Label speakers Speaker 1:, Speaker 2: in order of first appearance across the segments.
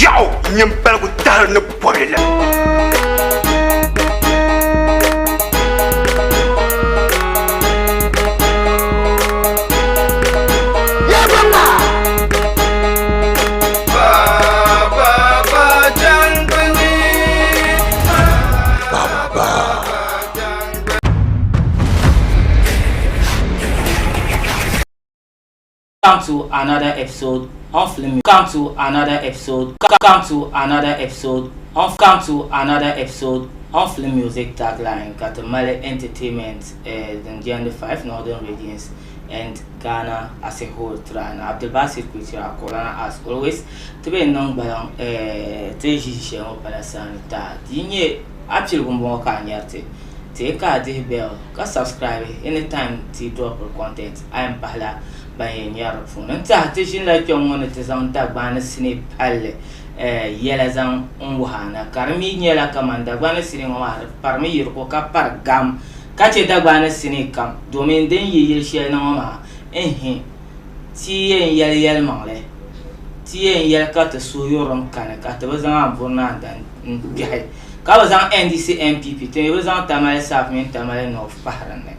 Speaker 1: Ʒiɛɣu nyin paligu tahiri ni bɔbili la.
Speaker 2: Come to another episode on Film. Come to another episode. Come to another episode on Come to another episode on Film Music Tagline ka ti mali entertainment eh, din jɛndi five northern regions and Ghana as a whole tira na Abdulbasit Kuchira Kuɣulana as always ti be niŋ gbaliŋ eh, ti ʒi shɛli ŋɔ pala saani ta di yi nyɛ a piligu m-bɔŋɔ ka a nyari ti ti ka a dihi bell ka subscribe anytime ti dropiri content a yɛn pahila ban yɛn nyari di puuni. N tiɛha ti ʒinila kpɛŋ ŋɔ ni ti zaŋ Dagbani sinii palli eh, yɛla zaŋ n wuhi a na ka di mi nyɛla kaman Dagbani sinii ŋɔ maa di parimi yi di ko ka pari gam ka che Dagbani sinii kam domin din yi yili shɛli na ŋɔ maa n-hi ti yɛn yɛli yɛlimaŋli ti yɛn yɛli ka ti suhuyurilim kani ka ti bi zaŋ amburi ni andan n-kpɛhi ka bi zaŋ NDC NPP ti mi bi zaŋ Tamale South mini Tamale North pahi din ni.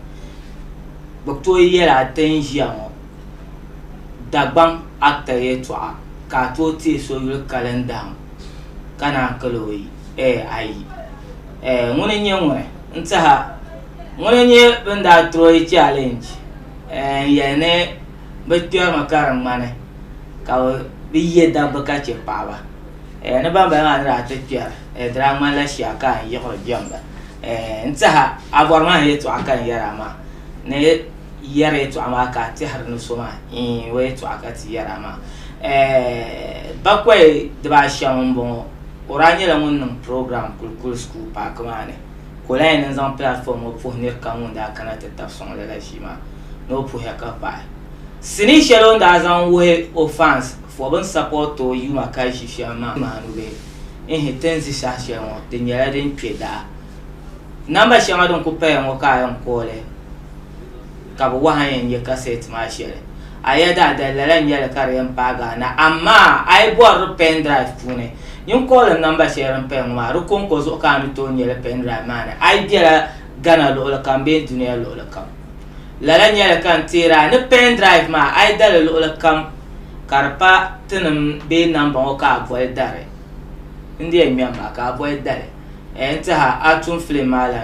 Speaker 2: Bɛ tooi yɛl a ti ni ʒiya ŋɔ Dagbaŋ actor yɛltɔɣa ka a tooi teei so yuli kalindahim ka naan kali o yi eh ayi eh ŋuni n-nyɛ ŋuni n-tiɛha ŋuni n-nyɛ bɛ ni daa tiri o challenge eh n-yɛli ni bɛ kpɛrimi ka di ŋmani ka bɛ ye dabba ka che paɣaba eh ni ban bala maa ni daa ti kpɛri eh di daa ŋmanila shia ka a yiɣiri jɛmba eh n-tiɛha a bɔri ma n yɛltɔɣa ka n yɛri a maa ni yɛri yɛltɔɣa maa ka a tɛhiri ni so maa iin o yɛltɔɣa ka ti yɛri a maa eh bakɔi dibaashɛm m-bɔŋɔ o daa nyɛla ŋun niŋ program Kulikuli School paaki maa ni ka o lahi yɛn zaŋ platform ŋɔ puhi niri kam ŋun daa kana ti tabi sɔŋ lala ʒii maa ni o puhiya ka pahi sinii shɛli o ni daa zaŋ wuhi o fans for bɛ ni support o yuma ka ʒi shɛm maa maa nubihi n-hi ti ni zi saha shɛli ŋɔ di nyɛla din kpe daa Namba shɛŋa din ku paya ŋɔ ka a yɛn kooli ka bɛ wahi a ni yɛn nyɛ kasɛti maa shɛli. A ya daadali lala n-nyɛ li ka di yɛn paagi a na amaa a yi bɔri di pen drive puuni nyin kooli namba shɛli din paya ŋɔ maa di kɔŋko zuɣu ka a ni tooi nyɛ li pen drive maa ni a yi bela Ghana luɣili kam bee dunia luɣili kam. Lala n-nyɛ li ka n teeri a ni pen drive maa a yi da li luɣili kam ka di pa tinim bee namba ŋɔ ka a boli dari n di yɛn ŋmɛmi maa ka a boli dali. N tiɛha a tum filim maa lan.